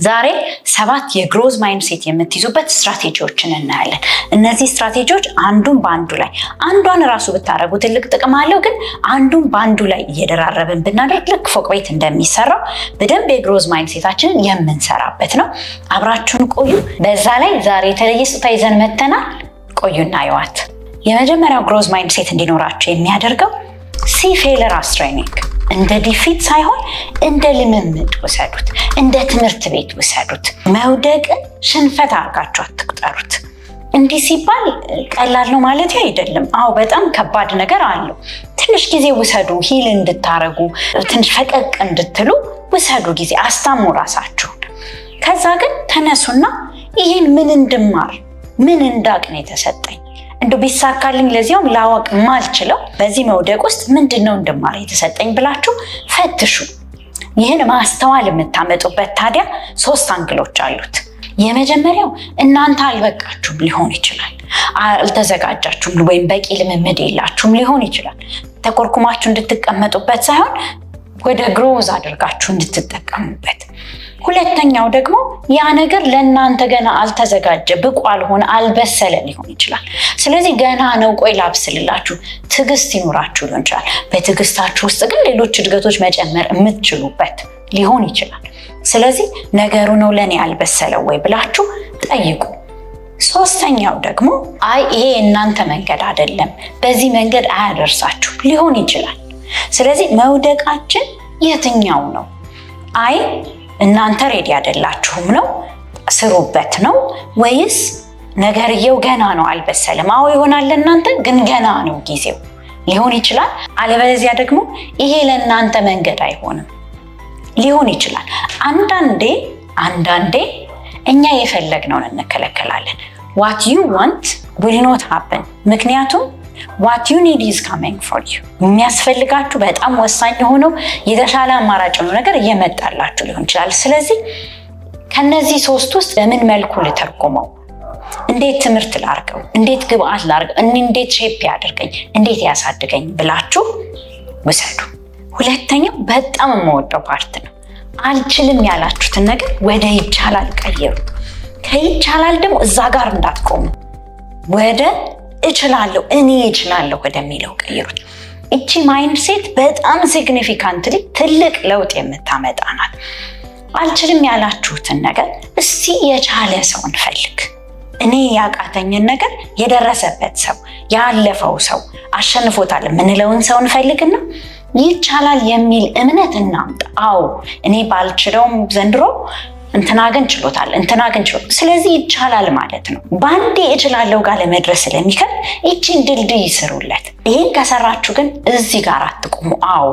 ዛሬ 7 የ growth mindset የምትይዙበት ስትራቴጂዎችን እናያለን። እነዚህ ስትራቴጂዎች አንዱን በአንዱ ላይ፣ አንዷን ራሱ ብታደርጉ ትልቅ ጥቅም አለው። ግን አንዱን በአንዱ ላይ እየደራረብን ብናደርግ ልክ ፎቅ ቤት እንደሚሰራው በደንብ የ growth mindset ኣችንን የምንሰራበት ነው። አብራችሁን ቆዩ። በዛ ላይ ዛሬ የተለየ ስጦታ ይዘን መተናል። ቆዩና ይዋት። የመጀመሪያው growth mindset እንዲኖራችሁ የሚያደርገው see failure as training፣ እንደ defeat ሳይሆን እንደ ልምምድ ውሰዱት፣ እንደ ትምህርት ቤት ውሰዱት። መውደቅን ሽንፈት አድርጋችሁ አትቁጠሩት። እንዲህ ሲባል ቀላል ነው ማለት አይደለም። አዎ፣ በጣም ከባድ ነገር አለው። ትንሽ ጊዜ ውሰዱ፣ heal እንድታረጉ፣ ትንሽ ፈቀቅ እንድትሉ ውሰዱ ጊዜ፣ አስታሙ ራሳችሁን። ከዛ ግን ተነሱና ይህን ምን እንድማር፣ ምን እንዳቅ ነው የተሰጠኝ፣ እንደው ቢሳካልኝ ለዚያውም ላወቅ ማልችለው በዚህ መውደቅ ውስጥ ምንድን ነው እንድማር የተሰጠኝ ብላችሁ ፈትሹ። ይህን ማስተዋል የምታመጡበት ታዲያ ሶስት angle ኦች አሉት። የመጀመሪያው እናንተ አልበቃችሁም ሊሆን ይችላል። አልተዘጋጃችሁም ወይም በቂ ልምምድ የላችሁም ሊሆን ይችላል። ተኮርኩማችሁ እንድትቀመጡበት ሳይሆን ወደ growth አድርጋችሁ እንድትጠቀሙበት። ሁለተኛው ደግሞ ያ ነገር ለእናንተ ገና አልተዘጋጀ፣ ብቁ አልሆነ፣ አልበሰለ ሊሆን ይችላል። ስለዚህ ገና ነው፣ ቆይ ላብስልላችሁ፣ ትዕግስት ይኖራችሁ ሊሆን ይችላል። በትዕግስታችሁ ውስጥ ግን ሌሎች እድገቶች መጨመር የምትችሉበት ሊሆን ይችላል። ስለዚህ ነገሩ ነው ለእኔ ያልበሰለው ወይ ብላችሁ ጠይቁ። ሶስተኛው ደግሞ አይ፣ ይሄ የእናንተ መንገድ አይደለም፣ በዚህ መንገድ አያደርሳችሁ ሊሆን ይችላል። ስለዚህ መውደቃችን የትኛው ነው? አይ፣ እናንተ ready አይደላችሁም ነው፣ ስሩበት ነው፣ ወይስ ነገርየው ገና ነው፣ አልበሰለም? አዎ፣ ይሆናል ለእናንተ ግን ገና ነው ጊዜው ሊሆን ይችላል። አለበለዚያ ደግሞ ይሄ ለእናንተ መንገድ አይሆንም ሊሆን ይችላል። አንዳንዴ እኛ የፈለግነውን እንከለከላለን። What you want will not happen። ምክንያቱም what you need is coming for you። የሚያስፈልጋችሁ በጣም ወሳኝ የሆነው የተሻለ አማራጭ የሆነው ነገር እየመጣላችሁ ሊሆን ይችላል። ስለዚህ ከነዚህ ሶስት ውስጥ በምን መልኩ ልተርጉመው? እንዴት ትምህርት ላርገው? እንዴት ግብአት ላርገው? እንዴት shape ያደርገኝ? እንዴት ያሳድገኝ ብላችሁ ውሰዱ። ሁለተኛው በጣም የምወደው part ነው። አልችልም ያላችሁትን ነገር ወደ ይቻላል ቀይሩ። ከይቻላል ደግሞ እዛ ጋር እንዳትቆሙ፣ ወደ እችላለሁ፣ እኔ እችላለሁ ወደሚለው ቀይሩት። እቺ mindset በጣም significantly ትልቅ ለውጥ የምታመጣ ናት። አልችልም ያላችሁትን ነገር እስቲ የቻለ ሰው እንፈልግ። እኔ ያቃተኝን ነገር የደረሰበት ሰው፣ ያለፈው ሰው፣ አሸንፎታል የምንለውን ሰው እንፈልግና ይቻላል የሚል እምነት እናምጣ። አዎ፣ እኔ ባልችለውም ዘንድሮ እንትና ግን ችሎታል፣ እንትና ግን ችሎታል። ስለዚህ ይቻላል ማለት ነው። በአንዴ እችላለሁ ጋር ለመድረስ ስለሚከብድ ይቺን ድልድይ ስሩለት። ይህን ከሰራችሁ ግን እዚህ ጋር አትቁሙ። አዎ፣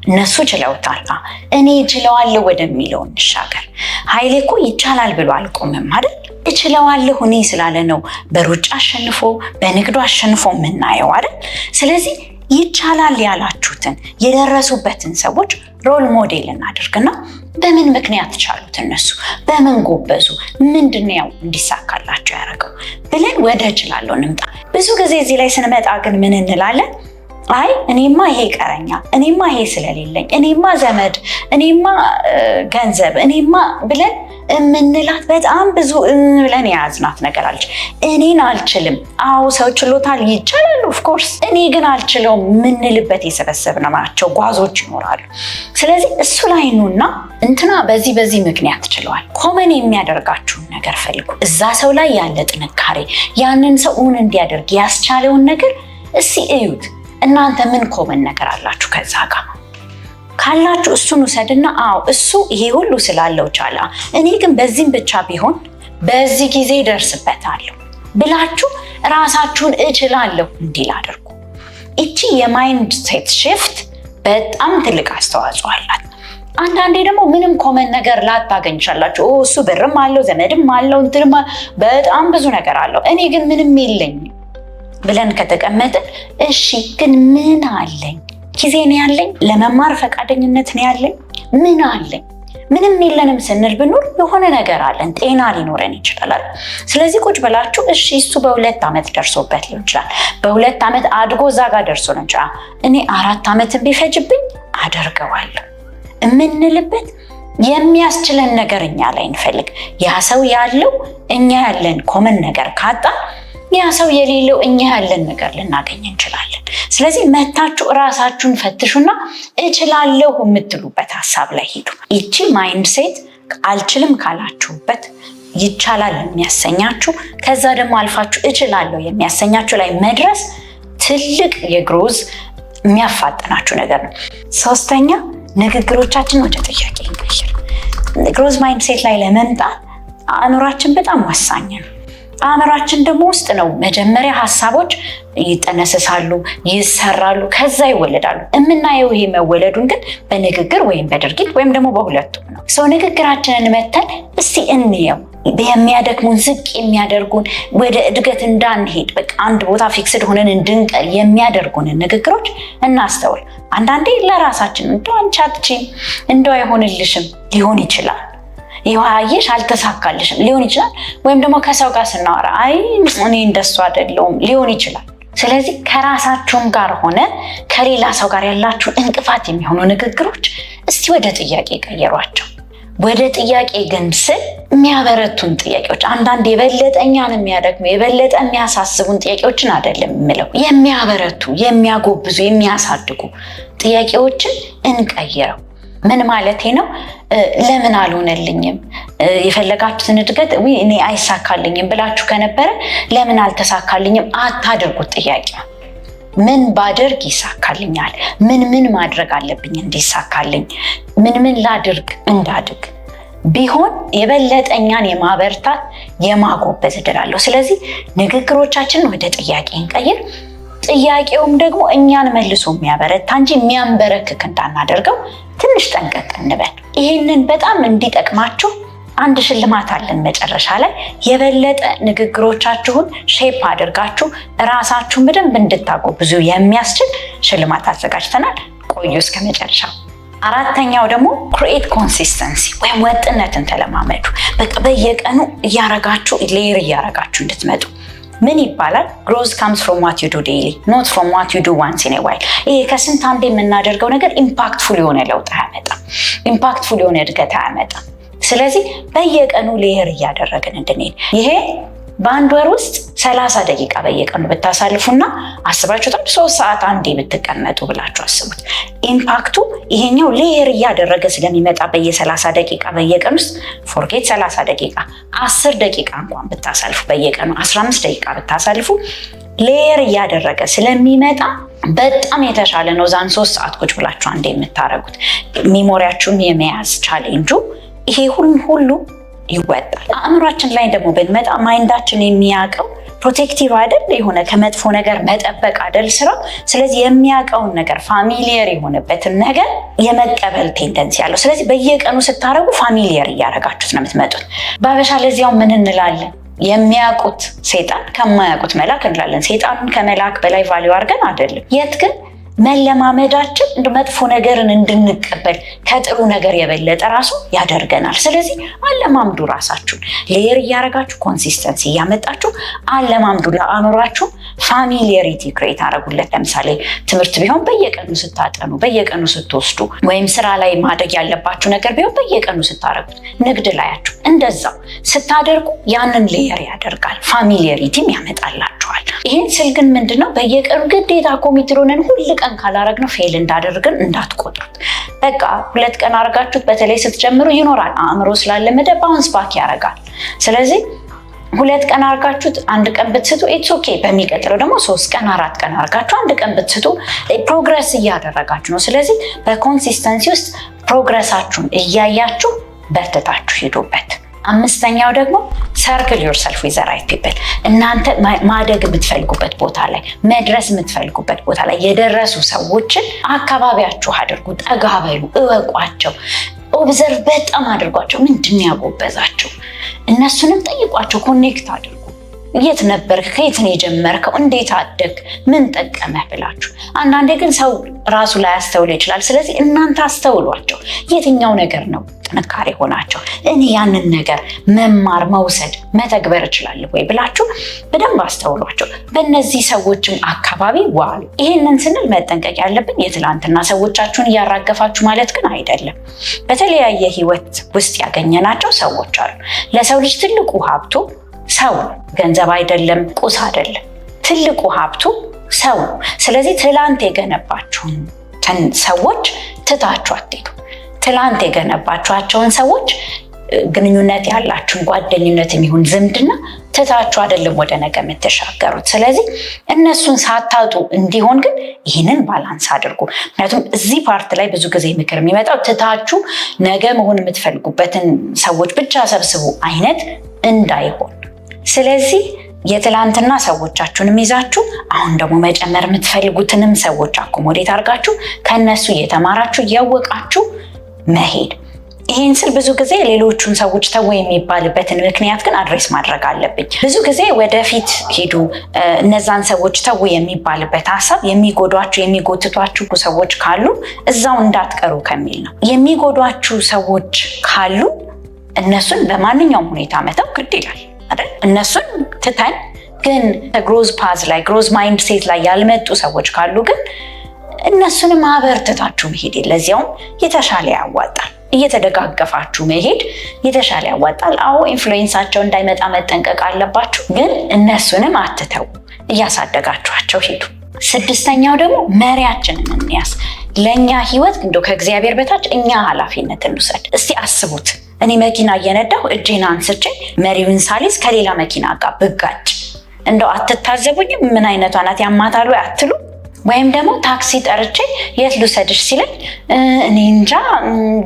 እነሱ ችለውታል፣ እኔ እችለዋለሁ ወደሚለው እንሻገር። ኃይሌ እኮ ይቻላል ብሎ አልቆምም አይደል? እችለዋለሁ እኔ ስላለ ነው በሩጫ አሸንፎ፣ በንግዱ አሸንፎ የምናየው አይደል? ስለዚህ ይቻላል ያላችሁትን የደረሱበትን ሰዎች role model እናድርግና በምን ምክንያት ቻሉት፣ እነሱ በምን ጎበዙ፣ ምንድን ነው እንዲሳካላቸው ያደረገው ብለን ወደ እችላለሁ እንምጣ። ብዙ ጊዜ እዚህ ላይ ስንመጣ ግን ምን እንላለን? አይ፣ እኔማ ይሄ ይቀረኛል፣ እኔማ ይሄ ስለሌለኝ፣ እኔማ ዘመድ፣ እኔማ ገንዘብ፣ እኔማ ብለን የምንላት በጣም ብዙ ብለን የያዝናት ነገር አለች። እኔን አልችልም። አዎ፣ ሰው ችሎታል፣ ይቻላል፣ of course፣ እኔ ግን አልችለውም የምንልበት የሰበሰብናቸው ጓዞች ይኖራሉ። ስለዚህ እሱ ላይ ኑና እንትና በዚህ በዚህ ምክንያት ችለዋል። Common የሚያደርጋችሁን ነገር ፈልጉ። እዛ ሰው ላይ ያለ ጥንካሬ፣ ያንን ሰው እውን እንዲያደርግ ያስቻለውን ነገር እስቲ እዩት። እናንተ ምን common ነገር አላችሁ ከዛ ጋር ካላችሁ እሱን ውሰድና አዎ፣ እሱ ይሄ ሁሉ ስላለው ቻለ፣ እኔ ግን በዚህም ብቻ ቢሆን በዚህ ጊዜ ደርስበታለሁ ብላችሁ ራሳችሁን እችላለሁ እንዲል አድርጉ። እቺ የ mindset shift በጣም ትልቅ አስተዋጽኦ አላት። አንዳንዴ ደግሞ ምንም common ነገር ላታገኝ ትችላላችሁ። እሱ ብርም አለው፣ ዘመድም አለው፣ እንትንም በጣም ብዙ ነገር አለው፣ እኔ ግን ምንም የለኝም ብለን ከተቀመጥን፣ እሺ፣ ግን ምን አለኝ? ጊዜ ነው ያለኝ፣ ለመማር ፈቃደኝነት ነው ያለኝ፣ ምን አለኝ? ምንም የለንም ስንል ብኖር የሆነ ነገር አለን፣ ጤና ሊኖረን ይችላል። ስለዚህ ቁጭ ብላችሁ እሺ፣ እሱ በ2 ዓመት ደርሶበት ሊሆን ይችላል፣ በ2 ዓመት አድጎ እዛ ጋር ደርሶ ሊሆን ይችላል። እኔ 4 ዓመትን ቢፈጅብኝ አደርገዋለሁ የምንልበት የሚያስችለን ነገር እኛ ላይ እንፈልግ። ያ ሰው ያለው እኛ ያለን common ነገር ካጣ ያ ሰው የሌለው እኛ ያለን ነገር ልናገኝ እንችላለን። ስለዚህ መታችሁ እራሳችሁን ፈትሹና እችላለሁ የምትሉበት ሀሳብ ላይ ሂዱ። ይቺ mindset አልችልም ካላችሁበት ይቻላል የሚያሰኛችሁ፣ ከዛ ደግሞ አልፋችሁ እችላለሁ የሚያሰኛችሁ ላይ መድረስ ትልቅ የ growth የሚያፋጥናችሁ ነገር ነው። ሶስተኛ፣ ንግግሮቻችን ወደ ጥያቄ እንቀይር። Growth mindset ላይ ለመምጣት አእምሯችን በጣም ወሳኝ ነው። አእምሯችን ደግሞ ውስጥ ነው መጀመሪያ ሀሳቦች ይጠነሰሳሉ፣ ይሰራሉ፣ ከዛ ይወለዳሉ። የምናየው ይሄ መወለዱን ግን በንግግር ወይም በድርጊት ወይም ደግሞ በሁለቱም ነው። So ንግግራችንን መተን እስቲ እንየው። የሚያደክሙን፣ ዝቅ የሚያደርጉን፣ ወደ እድገት እንዳንሄድ፣ በቃ አንድ ቦታ fixed ሆነን እንድንቀር የሚያደርጉንን ንግግሮች እናስተውል። አንዳንዴ ለራሳችን እንደው አንቺ አትችይም፣ እንደው አይሆንልሽም ሊሆን ይችላል። ይኸው አየሽ አልተሳካልሽም ሊሆን ይችላል። ወይም ደግሞ ከሰው ጋር ስናወራ አይ እኔ እንደሱ አይደለሁም ሊሆን ይችላል። ስለዚህ ከራሳችሁም ጋር ሆነ ከሌላ ሰው ጋር ያላችሁን እንቅፋት የሚሆኑ ንግግሮች እስቲ ወደ ጥያቄ ቀየሯቸው። ወደ ጥያቄ ግን ስል የሚያበረቱን ጥያቄዎች፣ አንዳንድ የበለጠ እኛን የሚያደክሙ፣ የበለጠ የሚያሳስቡን ጥያቄዎችን አይደለም የምለው፣ የሚያበረቱ፣ የሚያጎብዙ፣ የሚያሳድጉ ጥያቄዎችን እንቀይረው። ምን ማለቴ ነው? ለምን አልሆነልኝም? የፈለጋችሁትን እድገት እኔ አይሳካልኝም ብላችሁ ከነበረ ለምን አልተሳካልኝም አታድርጉት ጥያቄ። ምን ባደርግ ይሳካልኛል? ምን ምን ማድረግ አለብኝ እንዲሳካልኝ? ምን ምን ላድርግ እንዳድግ ቢሆን የበለጠ እኛን የማበርታት፣ የማጎበዝ እድል አለው። ስለዚህ ንግግሮቻችንን ወደ ጥያቄ እንቀይር። ጥያቄውም ደግሞ እኛን መልሶ የሚያበረታ እንጂ የሚያንበረክክ እንዳናደርገው ትንሽ ጠንቀቅ እንበል። ይህንን በጣም እንዲጠቅማችሁ አንድ ሽልማት አለን መጨረሻ ላይ። የበለጠ ንግግሮቻችሁን shape አድርጋችሁ ራሳችሁን በደንብ እንድታጎብዙ የሚያስችል ሽልማት አዘጋጅተናል። ቆዩ እስከ መጨረሻው። አራተኛው ደግሞ create consistency ወይም ወጥነትን ተለማመዱ። በቃ በየቀኑ እያረጋችሁ፣ layer እያረጋችሁ እንድትመጡ። ምን ይባላል? Growth comes from what you do daily, not from what you do once in a while። ይሄ ከስንት አንዴ የምናደርገው ነገር impactful የሆነ ለውጥ አያመጣም። Impactful የሆነ እድገት አያመጣም። ስለዚህ በየቀኑ layer እያደረግን እንድንሄድ፣ ይሄ በአንድ ወር ውስጥ 30 ደቂቃ በየቀኑ ብታሳልፉና አስባችሁታል፣ 3 ሰዓት አንዴ ብትቀመጡ ብላችሁ አስቡት። Impact ኡ ይሄኛው layer እያደረገ ስለሚመጣ በየ30 ደቂቃ በየቀን ውስጥ፣ forget 30 ደቂቃ፣ 10 ደቂቃ እንኳን ብታሳልፉ፣ በየቀኑ 15 ደቂቃ ብታሳልፉ layer እያደረገ ስለሚመጣ በጣም የተሻለ ነው than 3 ሰዓት ቁጭ ብላችሁ አንዴ የምታደርጉት። Memory ያችሁን የመያዝ ቻሌንጁ ይሄ ሁሉ ሁሉ ይወጣል። አእምሯችን ላይ ደግሞ ብንመጣ mind ኣችን የሚያውቀው protective አይደል? የሆነ ከመጥፎ ነገር መጠበቅ አይደል ስራው። ስለዚህ የሚያውቀውን ነገር፣ familiar የሆነበትን ነገር የመቀበል tendency ያለው። ስለዚህ በየቀኑ ስታደርጉ familiar እያደረጋችሁት ነው የምትመጡት። በአበሻ ለዚያው ምን እንላለን? የሚያውቁት ሴጣን ከማያውቁት መላክ እንላለን። ሴጣኑን ከመላክ በላይ value አድርገን አይደለም። የት ግን መለማመዳችን እንደ መጥፎ ነገርን እንድንቀበል ከጥሩ ነገር የበለጠ ራሱ ያደርገናል። ስለዚህ አለማምዱ ራሳችሁን፣ layer እያደረጋችሁ፣ consistency እያመጣችሁ አለማምዱ። ለአእምሯችሁ familiarity create አደረጉለት። ለምሳሌ ትምህርት ቢሆን በየቀኑ ስታጠኑ፣ በየቀኑ ስትወስዱ፣ ወይም ስራ ላይ ማደግ ያለባችሁ ነገር ቢሆን በየቀኑ ስታደርጉት፣ ንግድ ላያችሁ እንደዛው ስታደርጉ ያንን layer ያደርጋል፣ familiarity ም ያመጣላችኋል። ይህን ስል ግን ምንድነው፣ በየቀኑ ግዴታ committed ሆነን ሁል ቀን ካላረግነው fail እንዳደረግን እንዳትቆጥሩት። በቃ 2 ቀን አድርጋችሁት በተለይ ስትጀምሩ ይኖራል። አእምሮ ስላለመደ bounce back ያደርጋል። ስለዚህ 2 ቀን አርጋችሁት አንድ ቀን ብትስቱ it's okay። በሚቀጥለው ደግሞ 3 ቀን፣ 4 ቀን አርጋችሁ አንድ ቀን ብትስቱ progress እያደረጋችሁ ነው። ስለዚህ በ consistency ውስጥ progress ኣችሁን እያያችሁ በርትታችሁ ሂዱበት። አምስተኛው ደግሞ circle yourself with the right people። እናንተ ማደግ የምትፈልጉበት ቦታ ላይ፣ መድረስ የምትፈልጉበት ቦታ ላይ የደረሱ ሰዎችን አካባቢያችሁ አድርጉ። ጠጋ በሉ፣ እወቋቸው፣ observe በጣም አድርጓቸው። ምንድን ያጎበዛቸው? እነሱንም ጠይቋቸው፣ connect አድርጉ። የት ነበርክ? ከየት ነው የጀመርከው? እንዴት አደግክ? ምን ጠቀመህ ብላችሁ። አንዳንዴ ግን ሰው ራሱ ላያስተውል ይችላል። ስለዚህ እናንተ አስተውሏቸው። የትኛው ነገር ነው ጥንካሬ ሆናቸው እኔ ያንን ነገር መማር፣ መውሰድ፣ መተግበር እችላለሁ ወይ ብላችሁ በደንብ አስተውሏቸው። በእነዚህ ሰዎችም አካባቢ ዋሉ። ይህንን ስንል መጠንቀቅ ያለብን የትላንትና ሰዎቻችሁን እያራገፋችሁ ማለት ግን አይደለም። በተለያየ ህይወት ውስጥ ያገኘናቸው ሰዎች አሉ። ለሰው ልጅ ትልቁ ሀብቱ ሰው፣ ገንዘብ አይደለም፣ ቁስ አይደለም። ትልቁ ሀብቱ ሰው። ስለዚህ ትላንት የገነባችሁን ሰዎች ትታችሁ አትሄዱ። ትላንት የገነባችኋቸውን ሰዎች፣ ግንኙነት ያላችሁን ጓደኝነት የሚሆን ዝምድና ትታችሁ አይደለም ወደ ነገ የምትሻገሩት። ስለዚህ እነሱን ሳታጡ እንዲሆን ግን ይህንን balance አድርጉ። ምክንያቱም እዚህ part ላይ ብዙ ጊዜ ምክር የሚመጣው ትታችሁ ነገ መሆን የምትፈልጉበትን ሰዎች ብቻ ሰብስቡ አይነት እንዳይሆን። ስለዚህ የትላንትና ሰዎቻችሁንም ይዛችሁ አሁን ደግሞ መጨመር የምትፈልጉትንም ሰዎች accommodate አድርጋችሁ ከእነሱ እየተማራችሁ እያወቃችሁ መሄድ። ይህን ስል ብዙ ጊዜ ሌሎቹን ሰዎች ተው የሚባልበትን ምክንያት ግን address ማድረግ አለብኝ። ብዙ ጊዜ ወደፊት ሄዱ እነዛን ሰዎች ተው የሚባልበት ሀሳብ የሚጎዷችሁ፣ የሚጎትቷችሁ ሰዎች ካሉ እዛው እንዳትቀሩ ከሚል ነው። የሚጎዷችሁ ሰዎች ካሉ እነሱን በማንኛውም ሁኔታ መተው ግድ ይላል አይደል? እነሱን ትተን ግን growth path ላይ፣ growth mindset ላይ ያልመጡ ሰዎች ካሉ ግን እነሱንም አበርትታችሁ መሄድ ለዚያውም የተሻለ ያዋጣል። እየተደጋገፋችሁ መሄድ የተሻለ ያዋጣል። አዎ፣ influence ኣቸው እንዳይመጣ መጠንቀቅ አለባችሁ፣ ግን እነሱንም አትተው፣ እያሳደጋችኋቸው ሂዱ። ስድስተኛው ደግሞ መሪያችንን እንያዝ። ለእኛ ህይወት እንደው ከእግዚአብሔር በታች እኛ ኃላፊነት እንውሰድ። እስቲ አስቡት፣ እኔ መኪና እየነዳሁ እጄን አንስቼ መሪውን ሳልይዝ ከሌላ መኪና ጋር ብጋጭ እንደው አትታዘቡኝም? ምን አይነቷ ናት፣ ያማታል ወይ አትሉ? ወይም ደግሞ ታክሲ ጠርቼ የት ልውሰድሽ ሲለኝ እኔ እንጃ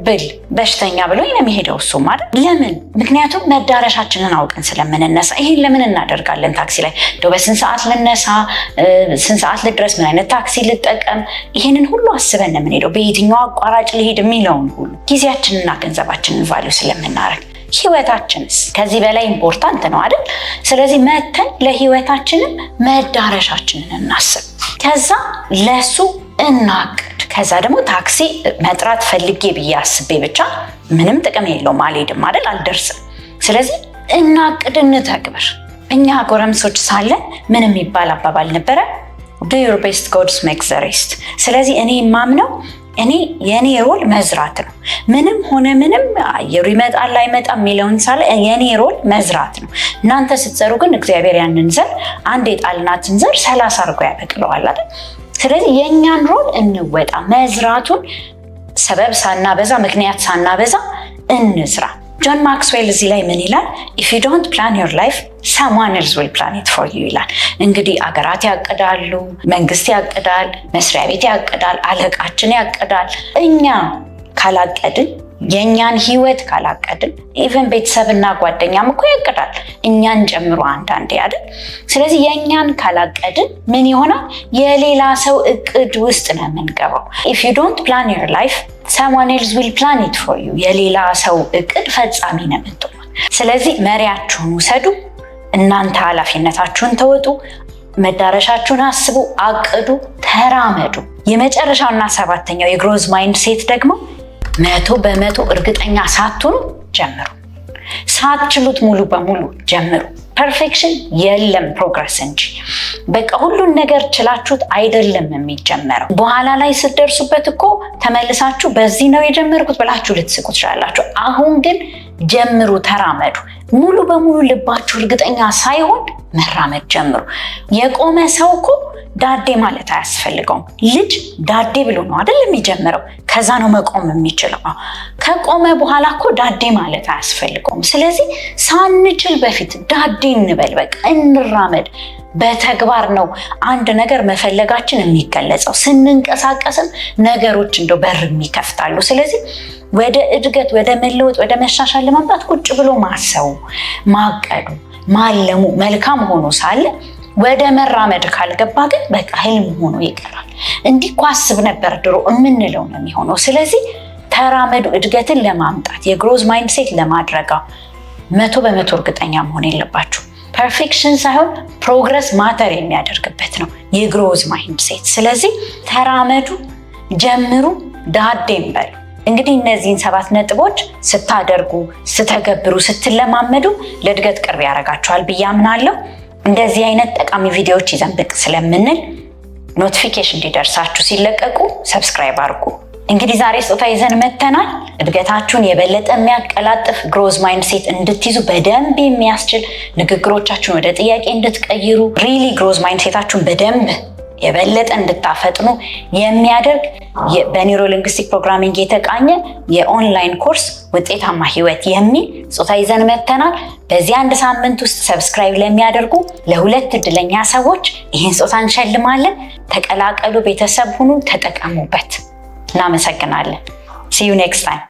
ብል በሽተኛ ብሎኝ ነው የሚሄደው እሱ ማለት። ለምን? ምክንያቱም መዳረሻችንን አውቀን ስለምንነሳ። ይሄን ለምን እናደርጋለን? ታክሲ ላይ እንደው በስንት ሰዓት ልነሳ፣ ስንት ሰዓት ልድረስ፣ ምን አይነት ታክሲ ልጠቀም፣ ይሄንን ሁሉ አስበን ነው የምንሄደው። በየትኛው አቋራጭ ልሄድ የሚለውን ሁሉ ጊዜያችንና ገንዘባችንን value ስለምናደርግ ህይወታችንስ ከዚህ በላይ important ነው አይደል? ስለዚህ መተን ለህይወታችንም መዳረሻችንን እናስብ። ከዛ ለሱ እናቅድ። ከዛ ደግሞ ታክሲ መጥራት ፈልጌ ብዬ አስቤ ብቻ ምንም ጥቅም የለውም፣ አልሄድም አይደል? አልደርስም። ስለዚህ እናቅድ፣ እንተግብር። እኛ ጎረምሶች ሳለን ምን የሚባል አባባል ነበረ? "Do your best, God makes the rest።" ስለዚህ እኔ የማምነው እኔ የኔ role መዝራት ነው። ምንም ሆነ ምንም፣ አየሩ ይመጣል አይመጣም የሚለውን ሳለ የኔ role መዝራት ነው። እናንተ ስትዘሩ ግን እግዚአብሔር ያንን ዘር፣ አንድ የጣልናትን ዘር 30 አድርጎ ያበቅለዋል አይደል? ስለዚህ የእኛን role እንወጣ። መዝራቱን ሰበብ ሳናበዛ፣ ምክንያት ሳናበዛ እንዝራ። ጆን ማክስዌል እዚህ ላይ ምን ይላል? "If you don't plan your life, someone else will plan it for you" ይላል። እንግዲህ አገራት ያቅዳሉ፣ መንግስት ያቅዳል፣ መስሪያ ቤት ያቅዳል፣ አለቃችን ያቅዳል። እኛ ካላቀድን፣ የእኛን ህይወት ካላቀድን፣ even ቤተሰብና ጓደኛም እኮ ያቅዳል እኛን ጨምሮ አንዳንዴ አይደል? ስለዚህ የእኛን ካላቀድን ምን ይሆናል? የሌላ ሰው እቅድ ውስጥ ነው የምንገባው። If you don't plan your life, someone else will plan it for you። የሌላ ሰው እቅድ ፈጻሚ ነው የምትሆኑት። ስለዚህ መሪያችሁን ውሰዱ። እናንተ ኃላፊነታችሁን ተወጡ። መዳረሻችሁን አስቡ፣ አቅዱ፣ ተራመዱ። የመጨረሻውና ሰባተኛው የ growth mindset ደግሞ 100% እርግጠኛ ሳትሆኑ ጀምሩ። ሳትችሉት ሙሉ በሙሉ ጀምሩ። Perfection የለም፣ progress እንጂ። በቃ ሁሉን ነገር ችላችሁት አይደለም የሚጀመረው። በኋላ ላይ ስትደርሱበት እኮ ተመልሳችሁ በዚህ ነው የጀመርኩት ብላችሁ ልትስቁ ትችላላችሁ። አሁን ግን ጀምሩ፣ ተራመዱ። ሙሉ በሙሉ ልባችሁ እርግጠኛ ሳይሆን መራመድ ጀምሩ። የቆመ ሰው እኮ ዳዴ ማለት አያስፈልገውም። ልጅ ዳዴ ብሎ ነው አይደል የሚጀምረው? ከዛ ነው መቆም የሚችለው። ከቆመ በኋላ እኮ ዳዴ ማለት አያስፈልገውም። ስለዚህ ሳንችል በፊት ዳዴ እንበል፣ በቃ እንራመድ። በተግባር ነው አንድ ነገር መፈለጋችን የሚገለጸው። ስንንቀሳቀስም ነገሮች እንደው በር የሚከፍታሉ። ስለዚህ ወደ እድገት፣ ወደ መለወጥ፣ ወደ መሻሻል ለማምጣት ቁጭ ብሎ ማሰቡ፣ ማቀዱ፣ ማለሙ መልካም ሆኖ ሳለ ወደ መራመድ ካልገባ ግን በቃ ህልም ሆኖ ይቀራል። እንዲህ እኮ አስብ ነበር ድሮ የምንለው ነው የሚሆነው። ስለዚህ ተራመዱ። እድገትን ለማምጣት፣ የ growth mindset ለማድረግ 100% እርግጠኛ መሆን የለባችሁ። Perfection ሳይሆን progress matter የሚያደርግበት ነው የ growth mindset። ስለዚህ ተራመዱ፣ ጀምሩ፣ ዳዴም በሉ። እንግዲህ እነዚህን ሰባት ነጥቦች ስታደርጉ፣ ስተገብሩ፣ ስትለማመዱ ለእድገት ቅርብ ያደርጋችኋል ብዬ አምናለሁ። እንደዚህ አይነት ጠቃሚ ቪዲዮዎች ይዘን ብቅ ስለምንል notification እንዲደርሳችሁ ሲለቀቁ subscribe አድርጉ። እንግዲህ ዛሬ ስጦታ ይዘን መጥተናል። እድገታችሁን የበለጠ የሚያቀላጥፍ፣ growth mindset እንድትይዙ በደንብ የሚያስችል፣ ንግግሮቻችሁን ወደ ጥያቄ እንድትቀይሩ፣ really growth mindset ኣችሁን በደንብ የበለጠ እንድታፈጥኑ የሚያደርግ በ neuro linguistic programming የተቃኘ የ online course ውጤታማ ህይወት የሚል ስጦታ ይዘን መጥተናል። በዚህ አንድ ሳምንት ውስጥ subscribe ለሚያደርጉ ለሁለት እድለኛ ሰዎች ይህን ስጦታ እንሸልማለን። ተቀላቀሉ፣ ቤተሰብ ሁኑ፣ ተጠቀሙበት። እናመሰግናለን። See you next time.